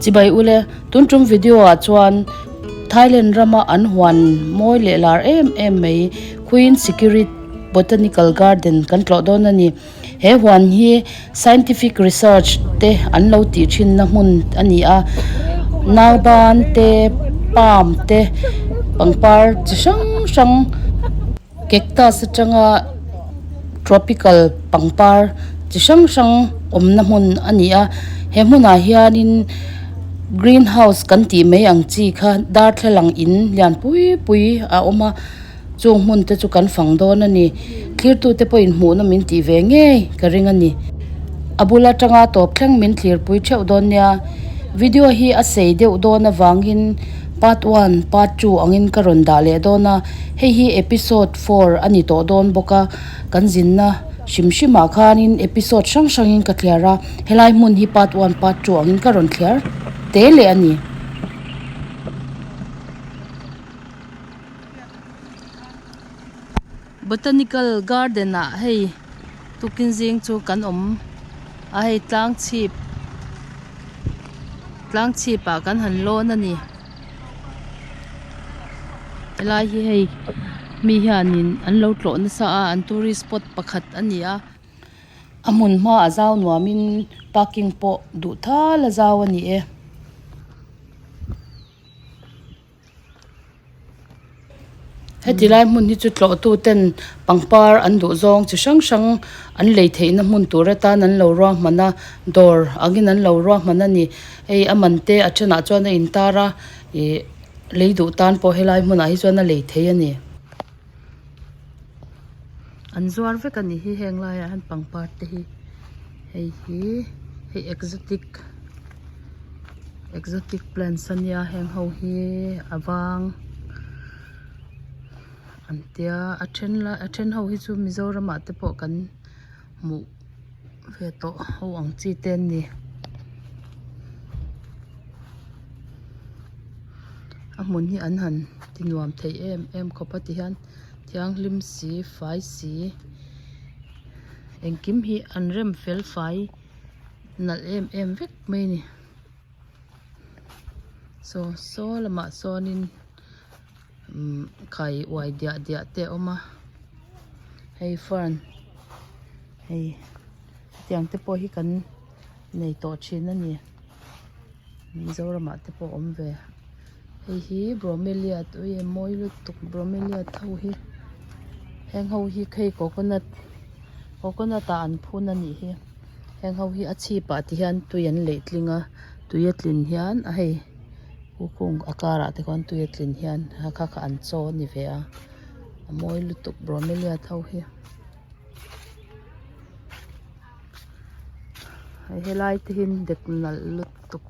Chibai ule, tun tum video ah chuan Thailand rama an huan mawi leh lar em em mai Queen Sikirit Botanical Garden kan tlawh dawn a ni. He huan hi scientific research te an lo tih thin na hmun a ni a, nauban te, palm te, pangpar chi hrang hrang cactus atanga tropical pangpar chi hrang hrang awmna hmun a ni a, he hmunah hianin green house kan tih mai ang chi kha darthlalang in lian pui pui a awm a. Chung hmun te chu kan fang dawn a ni. Thlirtute pawhin hmuhna min tih ve ngei ka ring a ni. A bul atanga tawp thleng min thlirpui theuh dawn nia. Video hi a sei deuh dawn avangin part one, part two angin ka rawn dah leh dawn a. Hei hi episode four a ni tawh dawn bawk a. Kan zinna hrim hrimah khanin episode hrang hrangin ka thliar a. Helai hmun hi part one, part two angin ka rawn thliar te leh a ni. Botanical garden ah hei tukin zing chu kan awm a hei tlang chhip tlang chhip ah kan han lawn a ni helai hi hei mi hianin an lo tlawh nasa a an tourist spot pakhat a ni a a hmun hma a zau nuamin parking pawh duh thal a zau a ni e. Heti lai hmun hi chu tlawh tu ten pangpar an duh zawng chi hrang hrang an lei theihna hmun tur atan an lo ruahman a dawr angin an lo ruahman a ni hei a man te a thenah chuan a intar a ih lei duh tan pawh helai hmunah hi chuan a lei thei a ni. An zuar vek a ni hi heng laiah hian pangpar te hi hei hi hei exotic exotic plants a nia heng ho hi a vang an tia a then lai a then ho hi chu Mizoram ah te pawh kan hmuh ve tawh ho ang chi te an ni a hmun hi an han ti nuam thei em em khawp a ti hian thianghlim si fai si engkim hi an rem fel fai nalh em em vek mai a ni saw saw lamah sawnin umm khai uai diah diah te a awm a hei fern hei hetiang te pawh hi kan nei tawh thin a ni Mizoramah te pawh a awm ve hei hi bromeliad ui a mawi lutuk bromeliad ho hi heng ho hi hei coconut coconut ah an phun a nih hi heng ho hi a chhip ah te hian tui an leih tling a tui a tlin hian a hei u kung a karah te khuan tui a tlin hian kha kha an chaw a ni ve a a mawi lutuk bromeliad ho hi. Hei helai te hi dek nalh lutuk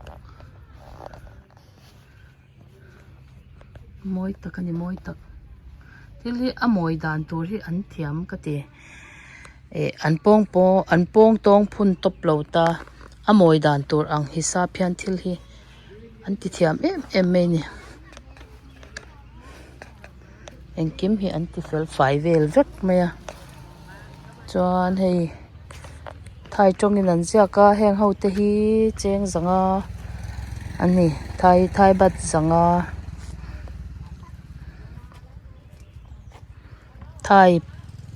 mawi tak a ni mawi tak thil hi a mawi dan tur hi an thiam ka ti eh an pawng pawh an pawng tawng phun tawp lo ta a mawi dan tur ang hisap hian thil hi an ti thiam em em mai a ni engkim hi an ti fel fai vel vek mai a. Chuan hei thai tawngin an ziak a heng ho te hi cheng zanga an ni thai thai bat zanga thai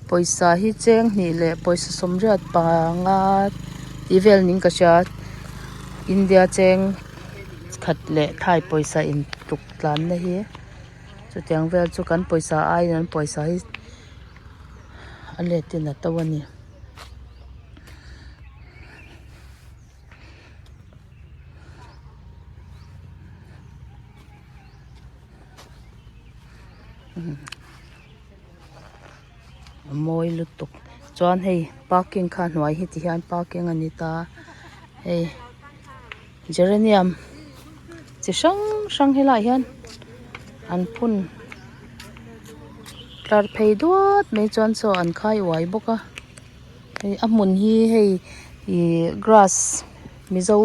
pawisa hi cheng hnih leh pawisa sawmriat panga tih vel niin ka hria India cheng khat leh thai pawisa intluk tlanna hi chutiang vel chu kan pawisa aiin an pawisa hi. A let in a to a ni. A mawi lutuk chuan hei parking kha hnuai hi ti hian parking a ni ta hei geranium chi hrang hrang helaiah hian an phun tlar phei duat mai chuan saw an khai uai bawk a hei a hmun hi hei ihh grass mizo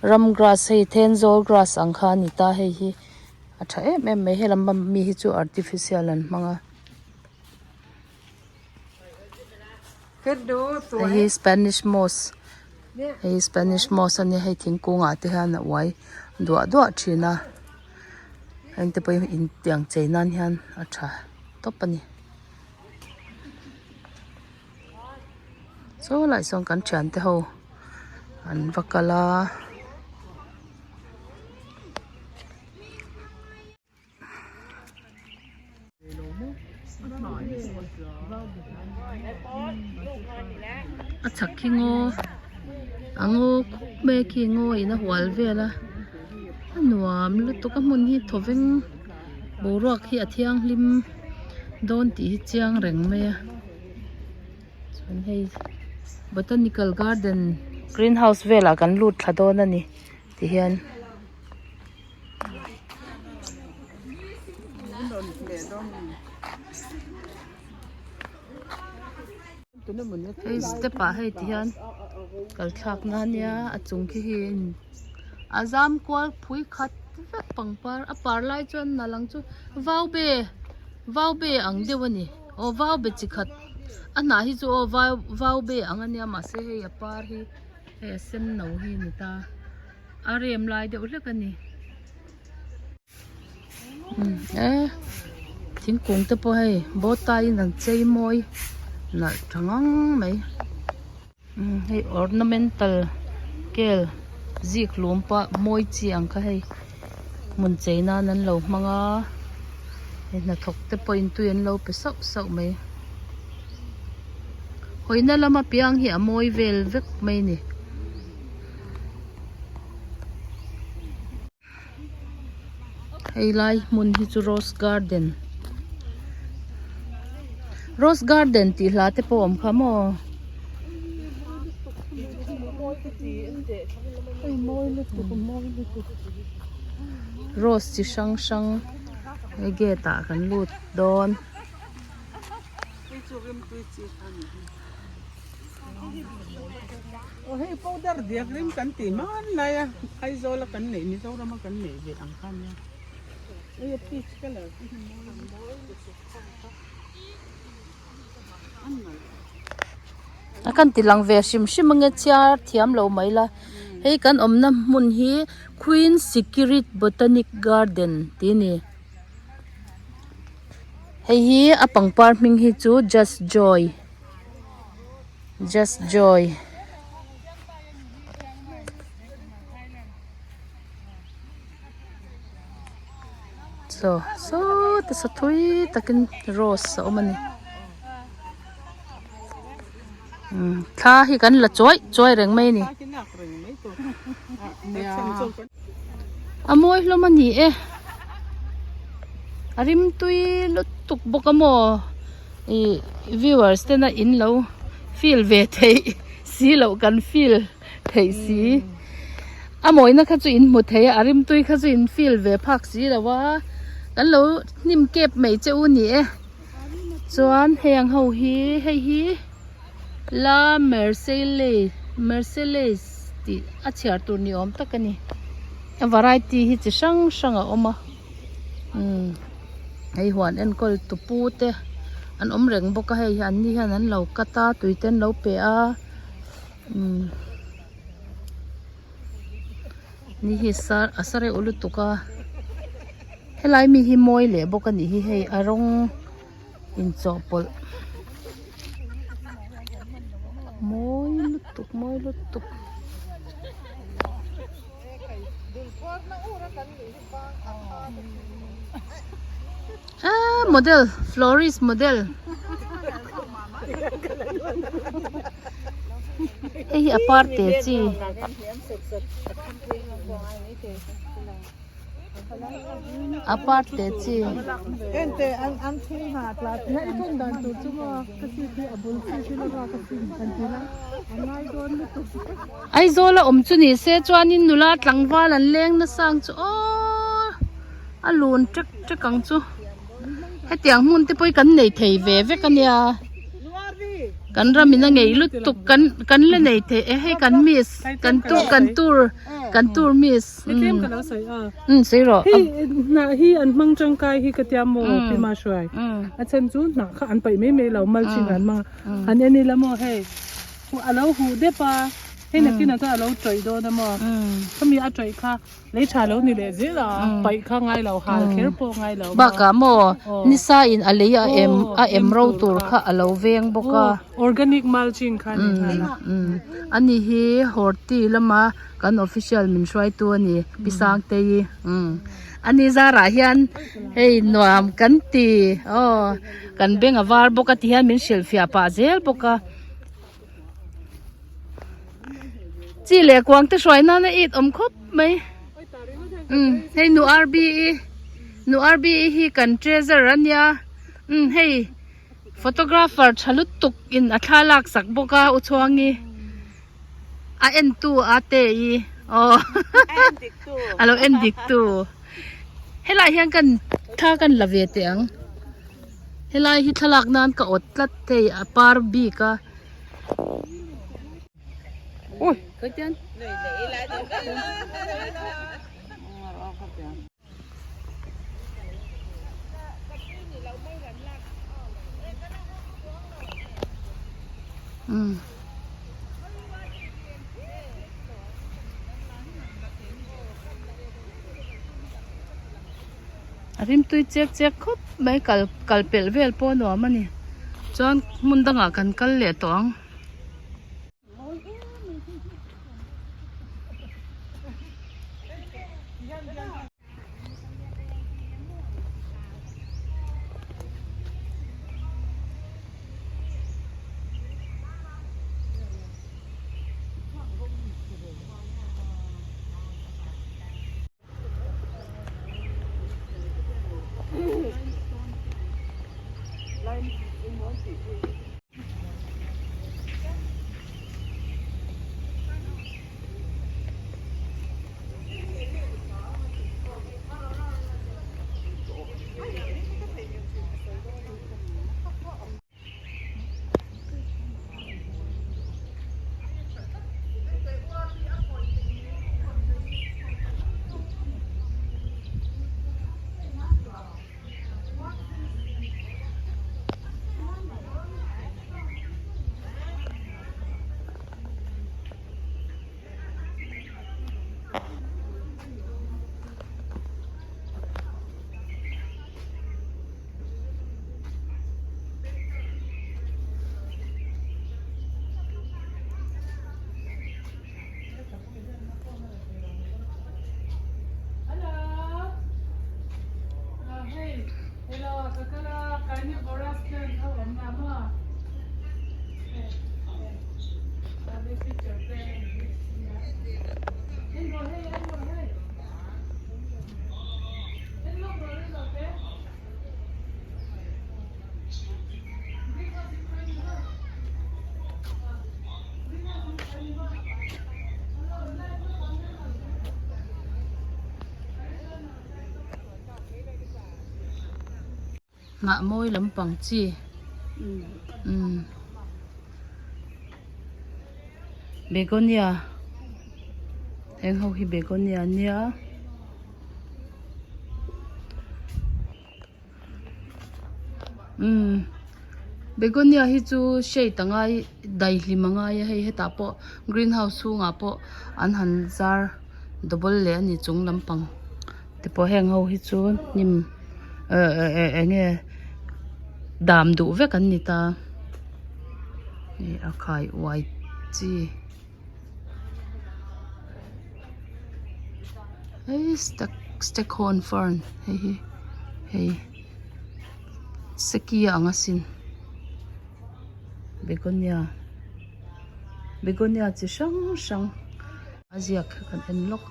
ram grass hei thenzawl grass ang kha a ni ta hei hi a tha em em mai helam mi hi chu artificial an hmang a. Hei hi spanish moss. Hei spanish moss a nia hei thingkung ah te hian a uai duah duah thin a heng te pawh hi in tiang chei nan hian a tha tawp a ni. Saw lai sawn kan thiante ho an va kal a. A chhak khi ngaw a ngaw khup mai a khi ngaw in a hual vel a a nuam lutuk a hmun hi thawveng boruak hi a thianghlim dawn tih hi chiang reng mai a chuan hei botanical garden green house velah kan lut thla dawn a ni tihian. Hei step ah hei ti hian kal thlak na ania a chung khi hi a zam kual phui khat vek pangpar a par lai chuan nal ang chu vau be vau be ang deuh a ni aw vau be chi khat a hnah hi chu aw vau vau be ang a nia mahse hei a par hi hei a sen no hi a ni ta. A rem lai deuh hlek a ni e thingkung te pawh hei bow tie in an chei mawi nalh tha ngang mai hei ornamental kel zik hlum pah mawi chi ang kha hei hmun chei nan an lo hmang a hei hnathawk te pawhin tui an lo pe sauh sauh mai hawina lama piang hi a mawi vel vek mai a ni. Hei lai hmun hi chu rose garden rose garden tih hla te pawh a awm kha maw rose chi hrang hrang hei gate ah kan lut dawn. Aw hei powder diak rim kan tih hman lai a Aizawl a kan neih Mizoram a kan neih ve ang kha nia hei a peach colour te hi mawi A kan ti lang ve hrim hrim ange chhiar thiam lo mai la hei kan awmna hmun hi Queen Sikirit Botanic Garden tih a ni. Hei hi a pangpar hming hi chu just joy just joy chaw sawta sa thui takin rose a awm a ni umm thla hi kan la chuai chuai reng mai a ni a mawi hlawm a ni e a rimtui lutuk bawk a maw ih viewers tena in lo feel ve theih si loh kan feel theih si a mawina kha chu in hmu thei a a rimtui kha chu in feel ve phak si lo a kan lo hnim kep mai che u ni e chuan hei ang ho hi hei hi. La Merceles Merceles tih a chhiar tur ni awm tak a ni a variety hi chi hrang hrang a awm a umm hei huan enkawl tu pu te an awm reng bawk a hei hi an ni hian an lo cut a tui te an lo pe a umm ni hi sar a sa reuh lutuk a helai mi hi mawi leh bawk a nih hi hei a rawng. Inchawhpawlh mawi lutuk mawi lutuk. Ah model florist model hei hi a par te chi. A par te chi. Aizawl a awm chu ni se chuanin nula tlangval an leng nasa ang chu aww a lun ṭek ṭek ang chu hetiang hmun te pawh hi kan nei thei ve vek ania kan ram in a ngei lutuk kan kan la nei thei e hei kan miss kan tur kan tur kan tur miss. Hei tlem ka lo sawi a. Umm sawi rawh. Hei hnah hi an hmang tangkai hi ka tia maw pi ma hruai. A chhan chu hnah kha an paih mai mai lo mulching an hmang a. Han en ila maw hei a lo huh dep a. Hei nakinah chuan a lo tawih dawn a maw? Khami a tawih kha lei tha lo ni leh zel a, paih kha ngai lo, hal kher pawh ngai lo. Bakah maw nisa in a lei a em a em ro tur kha a lo veng bawk a. Organic mulching kha ni nghal a. Ani hi Horti lama kan official min hruaitu a ni Pi Sangtei. Ani zarah hian hei nuam kan ti aw kan beng a var bawk a ti hian min hrilhfiah pah zel bawk a. Chi leh kuang te hruai nana it awm khawp mai umm hei nu R_B i nu R_B i hi kan treasure a nia umm hei photographer tha lutuk in a thla lak sak bawk a u chhuangi a en tu a te i aw a lo en dik tu helai hian kan thla kan la ve teh ang. Helai hi thlalak nan ka awt tlat thei a par bik a. Ui Khawitian. Umm. A rimtui chek chek khawp mai kal kal pelh vel pawh a nuam a ni chuan hmun dangah kan kal leh tawh ang. Hnah mawi lampang chi umm begonia heng ho hi begonia ania. Umm begonia hi chu shade a ngai daihlim a ngai a hei hetah pawh greenhouse chhungah pawh an han zar double leh a ni chung lampang te pawh heng ho hi chu hnim eh eh eng nge dam duh vek an ni ta ih a khai uai chi. Hei stag staghorn fern hei hi hei seki a ang asin begonia begonia chi hrang hrang a ziak kha kan en lawk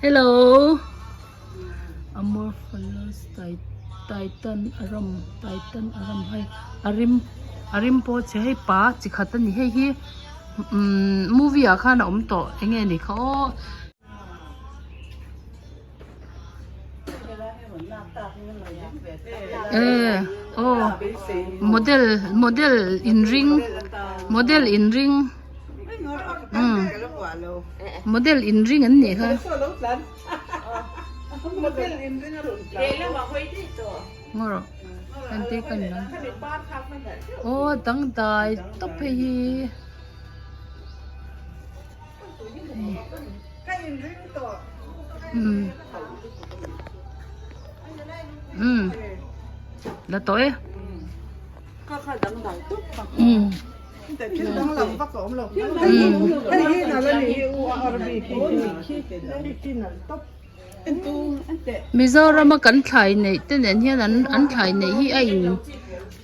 hello amorphous titan aram titan aram hei a rim a rim pawh che hei pa chi khat a ni hei hi umm movie ah khan a awm tawh eng nge ni kha aw. Eh aw model model inring model inring umm model inring an nih kha. Ngaw rawh. Hengte kan lang aw dangdai tawp hei hi. Um la tawh e um Mizoram a kan thlai neih te nen hian an an thlai neih hi a in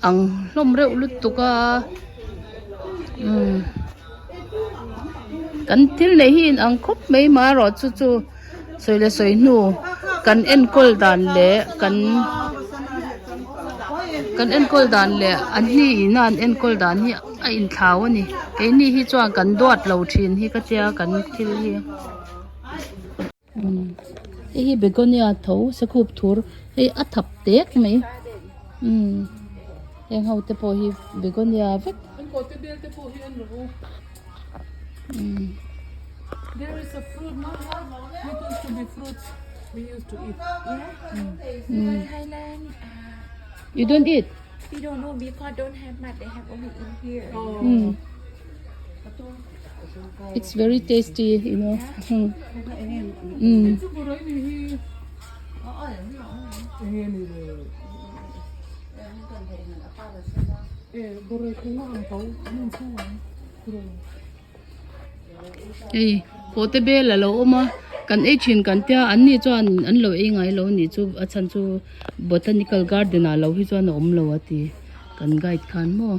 ang hlawm reuh lutuk a umm kan thil neih hi in ang khawp mai marawh chu chu sawi leh sawi hnu kan enkawl dan leh kan kan enkawl dan leh an hni in a an enkawl dan hi a inthlau a ni keini hi chuan kan duat lo thin hi ka tia kan thil hi. Hei hi begonia tho sakhup thur hei a thap tek mai umm heng ho te pawh hi begonia vek umm. You don't eat? We don't know because don't have much. They have only in here. Mm. It's very tasty, you know. Mm. Hei pawhte bel a lo awm a kan ei thin kan tia an ni chuan an lo ei ngai lo a nih chu a chhan chu botanical garden ah lo hi chuan a awm lo a ti kan guide khan maw.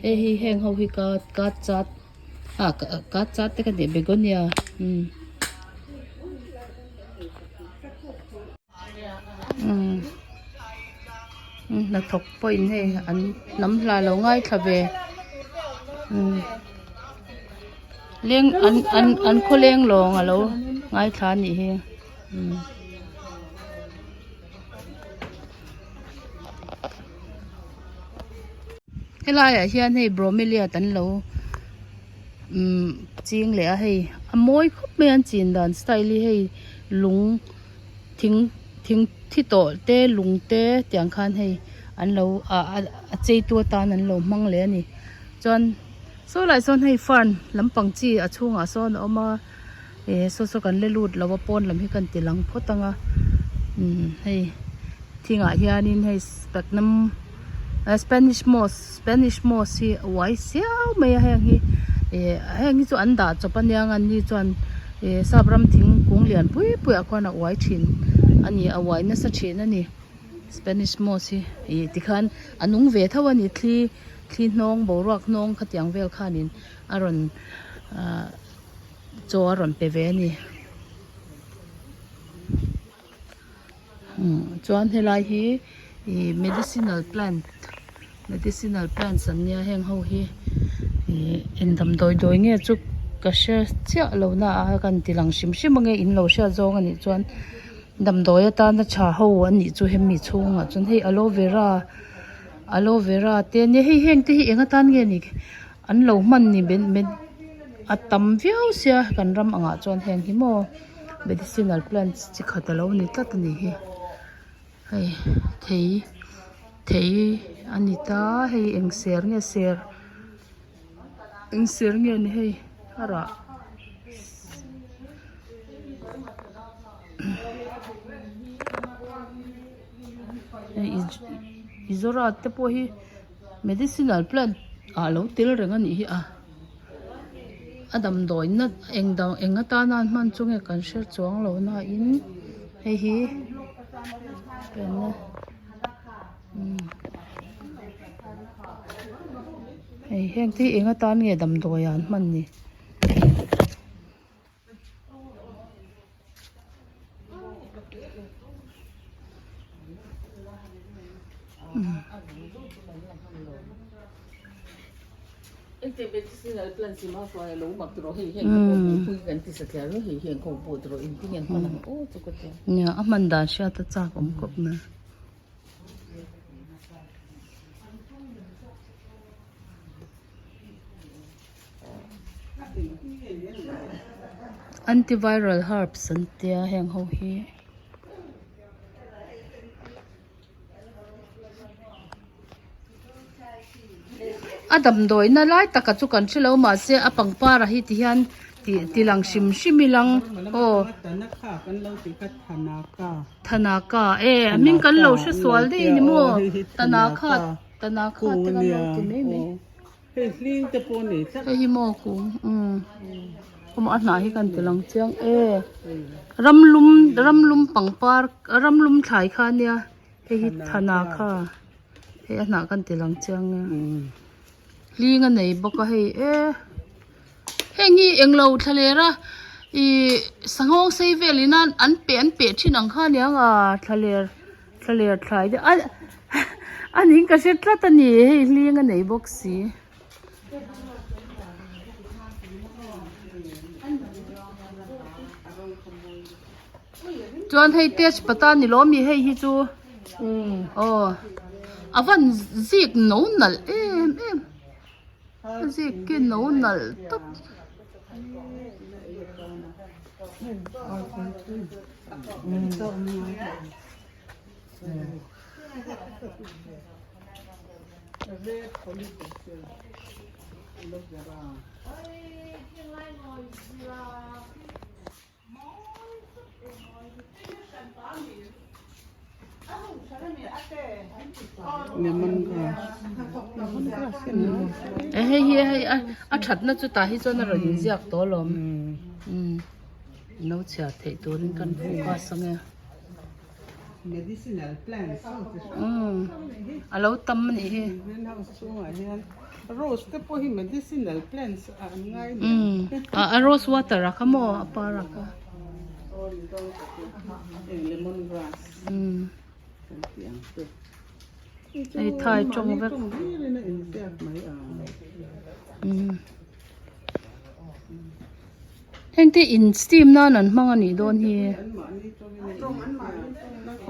Hei hi heng ho hi ka ka chat ah ka chat te ka tih begonia umm. Umm hnathawk pawhin hei an hnam hla lo ngaithla ve umm leng an an an khawleng lawng a lo ngaithla a nih hi umm. Helaiah hian hei bromeliad an lo umm ching leh a hei a mawi khawp mai a an chin dan style hi hei lung thing thing thi tawh te lung te tiang khan hei an lo ah a chei tu atan an lo hmang leh a ni chuan saw lai sawn hei fern lampang chi a chhungah sawn a awm a eh saw saw kan la lut lo a pawn lam hi kan ti lang phawt ang a umm hei thingah hianin hei sphagnum spanish moss spanish moss hi a uai siau mai a heng hi eh heng hi chu an dah chawp ania an ni chuan eh sap ram thingkung lian pui pui ah khuan a uai thin a ni a uai nasa thin a ni spanish moss hi ih tikhan a nung ve tho a ni thli thli hnawng boruak hnawng khatiang vel khanin a rawn ah chaw a rawn pe ve a ni chuan helai hi ih medicinal plant medicinal plants an nia heng ho hi ih eng damdawi dawi nge chu ka hre chiah lo na a ka han ti lang hrim hrim ange in lo hriat zawng anih chuan damdawi atana tha ho anih chu hemi chhungah chuan hei aloe vera aloe vera te ania hei heng te hi eng atan nge ni. An lo hman ni a tam viau sia kan ram angah chuan heng hi maw medicinal plants chi khat alo ni tlat a ni hi hei thei thei a ni ta hei eng ser nge ser eng ser nge ni hei a rah. Hei izora te pawh hi. Medicinal plant ah lo tel reng a nih hi a a damdawi na eng dang eng atana an hman chu nge kan hre chuang lo na in hei hi hei heng te hi eng atan nge damdawi ah an hman ni. Nia a hman dan hriat a chak awm khawp mai. Antiviral herbs an tia heng ho hi. A damdawina lai taka chu kan hrelo mahse a pangpar ah hi ti hian tih ti lang hrim hrim ilang aw Thanaka e a hming kan lo hre sual daih a ni maw Tanakha Tanakha te kan lo ti mai mai hei hi maw kung umm a hnah hi kan ti lang chiang e ramlum ramlum pangpar ramlum thlai kha ania. Hei hi thana kha hei a hnah kan ti lang chiang e hling a nei bawk a hei e heng hi englo thlaler a ihh sanghawng sei vel in a an peh an peh thin ang kha aniang a thlaler thlaler thlai te a a ning ka hre tlat a ni hei hling a nei bawk si. Chuan hei test pata ni lawm mi hei hi chu aw a van zik no nalh em em a zik khi no nalh tawp. Hei hi hei a thatna chu tah hi chuan a rawn inziak tawh alawm umm no chhiar theih turin kan focus ange umm a lo tam a nih hi umm a rose water a kha maw a par a kha umm hei thai tawng vek umm heng te in steam nan an hmang a nih dawn hi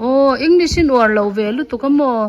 aw english in uar lo ve lutuk a maw.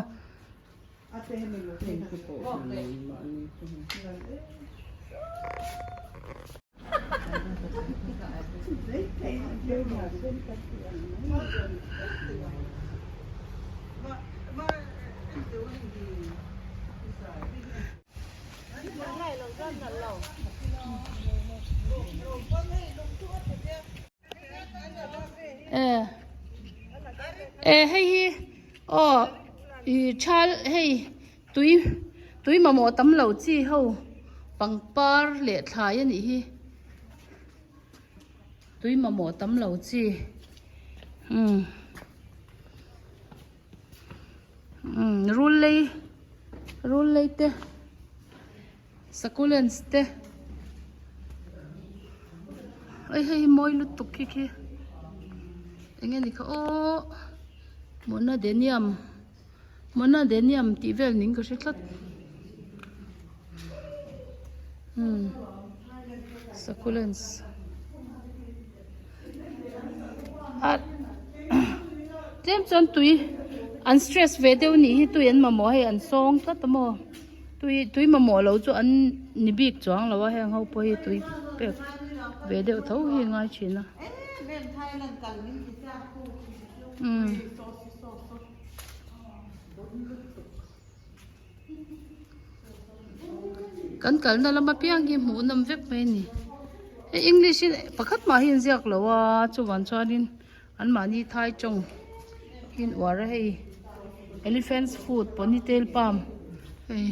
E hei hi aw ih thal hei tui tui mamawh tam lo chi ho pangpar leh thlai a nih hi tui mamawh tam lo chi umm umm rul lei rul lei te. Succulents te hei hei hi mawi lutuk khi khi eng nge ni kha aww monadenium monadenium tih vel niin ka hre tlat umm succulents ah tlem chuan tui an stress ve deuh anih hi tui an mamawh hei an sawng tlat a maw. Tui tui mamawh loh chu an ni bik chuang lo a heng ho pawh hi tui pek ve deuh tho hi a ngai thin a umm kan kalna lam apiang hi hmuh nawm vek mai a ni hei english hi pakhat mah hi an ziak lo a chuvang chuanin anmahni thai tawng hi an uar a hei elephant's foot ponytail palm hei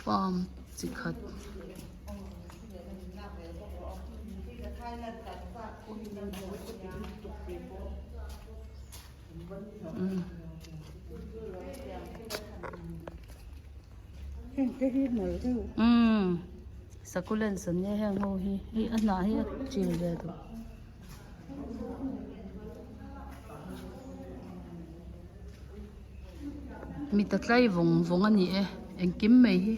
palm chi khat. Umm succulents an nia heng ho hi hei a hnah hi a chil ve duh. Mit a tlai vawng vawng a ni e engkim mai hi.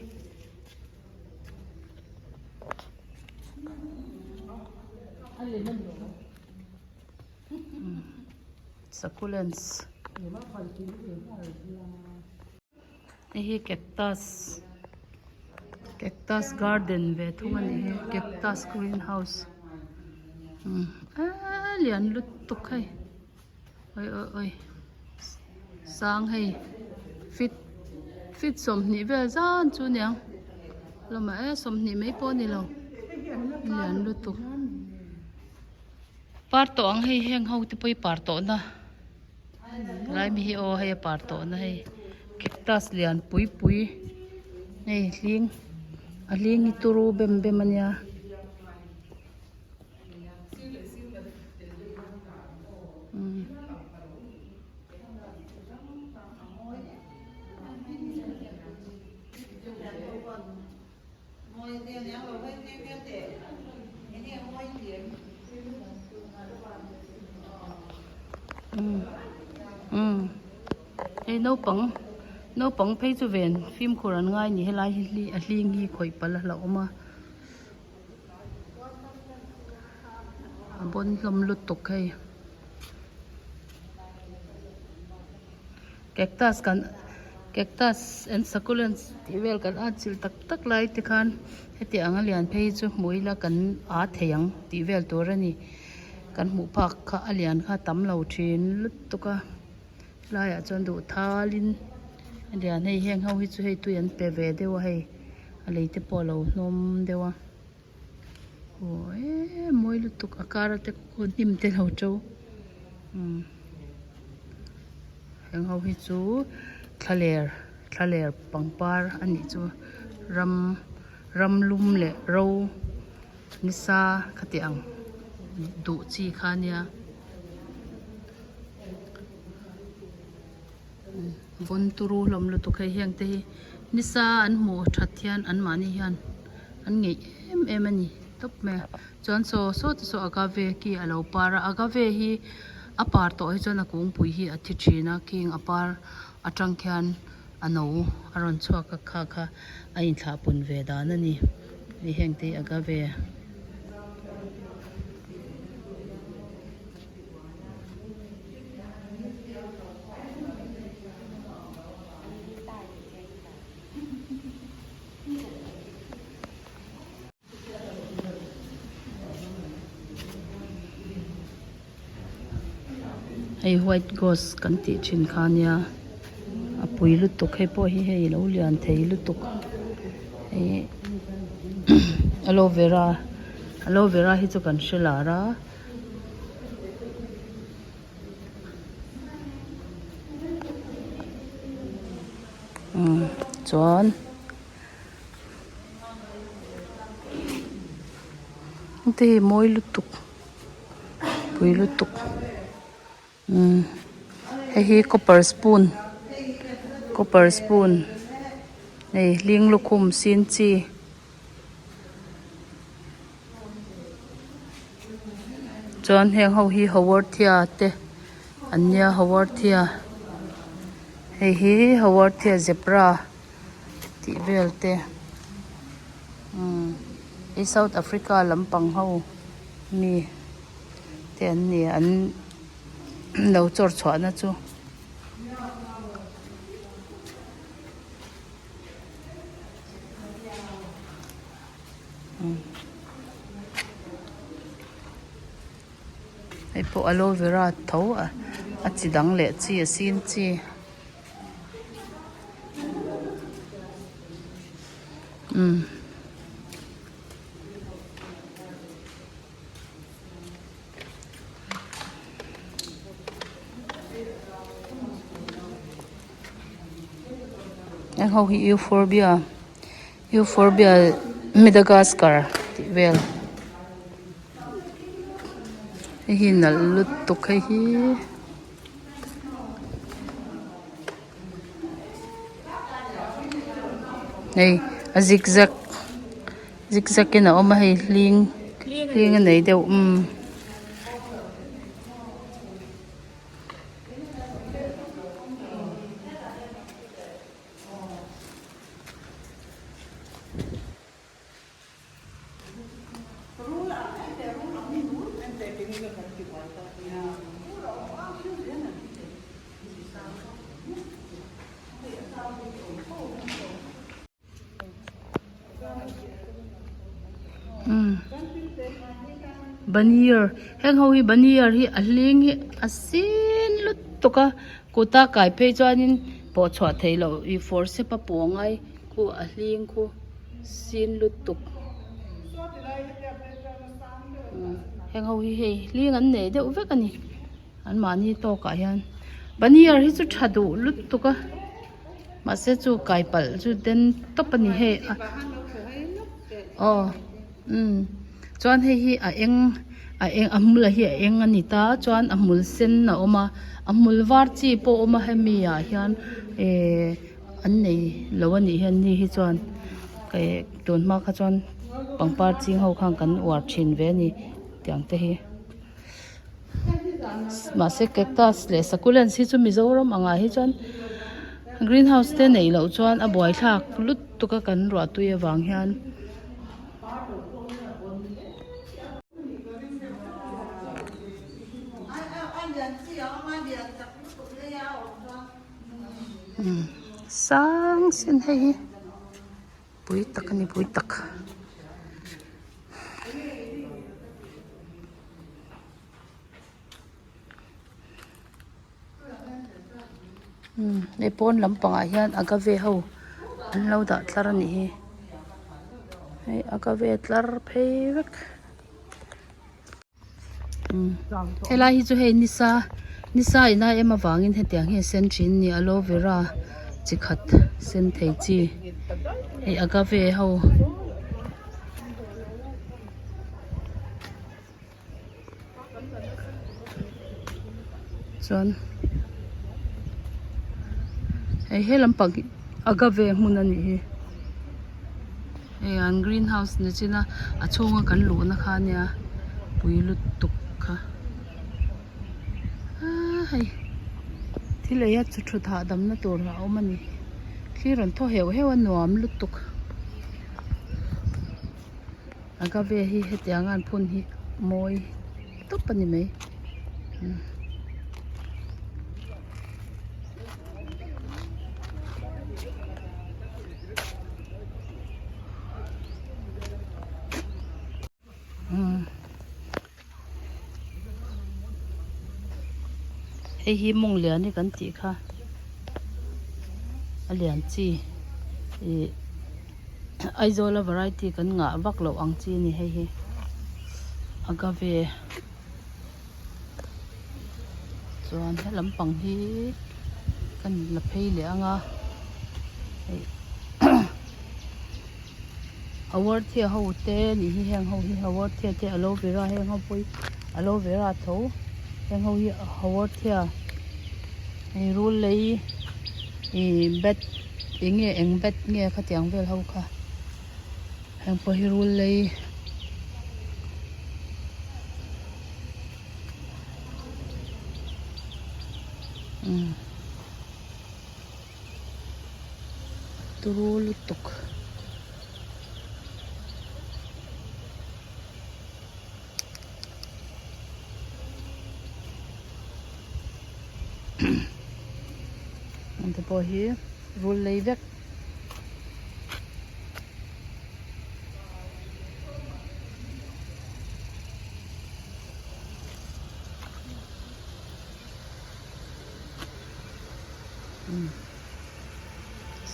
Succulents hei hi cactus cactus garden ve thung a nih hi cactus green house. Umm eee lian lutuk hei awi awi awi sang hei feet feet sawmhnih vel zan chu aniang lamah e sawmhnih mai pawh a ni lo lian lutuk par tawh ang hei heng ho te pawh hi par tawh na lai mi hi aw hei a par tawh na hei cactus lian pui pui hei hling a hling hi turu bem bem ania. Hei naupang naupang phei chu ven fimkhur an ngai ni helai hi a hling hi khawih palh a hlauhawm a. A bawn hlawm lutuk hei cactus kan cactus and succulents tih vel kan at chilh tak tak lai te khan heti ang a lian phei chu hmuh ila kan a thei ang tih vel tur a ni kan hmuh phak kha a lian kha a tam lo thin lutuk a helaiah chuan duh thalin a lian hei heng ho hi chu hei tui an pe ve deuh a hei. A lei te pawh a lo hnawm deuh a aw eee mawi lutuk a kar te khaw hnim te lo to umm heng ho hi chu thlaler thlaler pangpar a nih chu ram ram lum leh ro nisa khati ang duh chi kha ania. Vawn turu hlawm lutuk hei heng te hi nisa an hmuh that hian an mahni hian an ngeih em em a ni tawp mai a chuan saw saw te saw agave ki a lo par a agave hi a par tawh hi chuan a kungpui hi a thi thin a khing a par atang khian a no a rawn chhuak a kha kha a inthlah pun ve dan a ni hei heng te hi agave. Hei white ghost kan tih thin kha ania a pui lutuk hei pawh hi hei alo lian thei lutuk hei aloe vera aloe vera hi chu kan hre lar a. Umm chuan hengte hi mawi lutuk pui lutuk umm hei hi copper spoon copper spoon hei hling lukhum sin chi. Chuan heng ho hi Haworthia te an nia Haworthia hei hi Haworthia zebra tih vel te umm hei South Africa lampang ho mi te an ni an lo chawr chhuah na chu. Hei pawh aloe vera tho a a chi dang leh chi a sin chi. Umm. Heng ho hi euphorbia euphorbia madagascar tih vel hei hi nalh lutuk hei hi. Hei a zigzag zigzag in a awm a hei hling hling a nei deuh umm. Banner heng ho hi banner hi a hling hi a sin lutuk a kuta kai phei chuanin pawh chhuah theih loh ih forcep a pawh angai khu a hling khu sin lutuk heng ho hi hei hling an nei deuh vek a ni an mahni tawkah hian banner hi chu tha duh lutuk a mahse chu kai palh chu den tawp a ni hei a aw umm chuan hei hi a eng a eng a hmul hi a eng a ni ta chuan a hmul sen a awm a a hmul var chi pawh a awm a hemi ah hian ehh an nei lo a nih hian ni hi chuan eh tun hma kha chuan pangpar ching ho khan kan uar thin ve a ni tiang te hi mahse cactus leh succulents hi chu Mizoram angah hi chuan green house te neih loh chuan a buaithlak lutuk a kan ruah tui avang hian. Sang sin hei hi pui tak a ni pui tak. Hei pawn lampangah hian agave ho an lo dah tlar a nih hi hei agave tlar phei vek helai hi chu hei nisa nisa in a em avangin hetiang hi a sen thin a ni aloe vera chi khat sen thei chi hei agave ho. Chuan hei he lampang hi agave hmun a nih hi hei an green house ni chin a a chhunga kan luhna kha ania pui lutuk kha aa hei thil ei a thut hahdamna tur a awm a ni thli rawn thaw heuh heuh a nuam lutuk. Agave hi hetiang a an phun hi mawi tawp a ni mai Hei hi mawng lian hi kan tih kha a lian chi ih Aizawl a variety kan ngah vak loh ang chi a ni hei hi agave chuan he lampang hi kan la phei leh ang a hei Haworthia ho te nih hi heng ho hi Haworthia te aloe vera heng ho pawh hi aloe vera tho heng ho hi Haworthia hei rul lei ih bat eng nge eng bat nge khatiang vel ho kha heng pawh hi rul lei. Turu lutuk. Hengte pawh hi rul lei vek.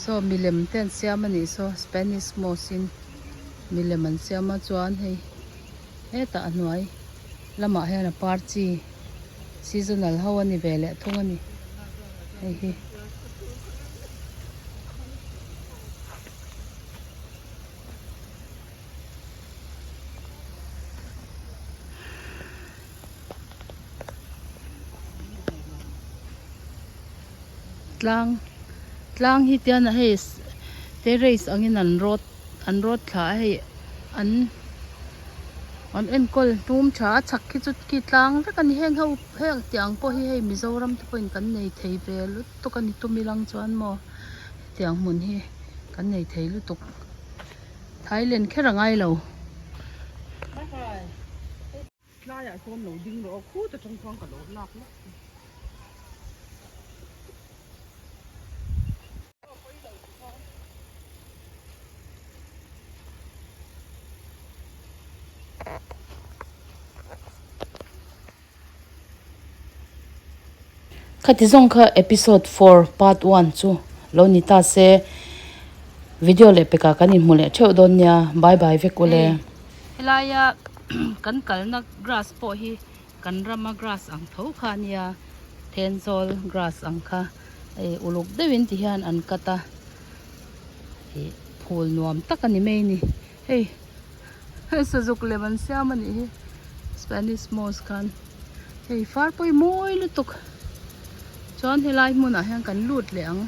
Saw milem te an siam a nih saw spanish moss in milem an siam a chuan hei hetah a hnuai lamah hian a par chi seasonal ho a ni ve leh thung a ni hei hi. Tlang tlang hi tian a hei terrace angin an rawt an rawt thla a hei an an enkawl hnum tha a chhak khi chu khi tlang vek a ni heng ho heng tih ang pawh hi hei Mizoram te pawhin kan nei thei ve lutuk a ni tumi lang chuan maw hetiang hmun hi kan nei thei lutuk. Thailand kher a ngai lo. Tlaiah sawn lo ding rawh aw khut atang chuan ka lo lak lawk. Khati zawng kha episode four part one chu lo ni ta se video leh pekah kan inhmu leh theuh dawn nia bye bye vek ule. Helaia kan kalna grass pawh hi kan rama grass ang tho kha a nia Thenzawl grass ang kha hei uluk deuhin ti hian an cut a ih phul nuam tak a ni mai a ni hei hei sazuk lem an siam a nih hi Spanish moss khan hei far pawh hi mawi lutuk chuan helai hmunah hian kan lut leh ang.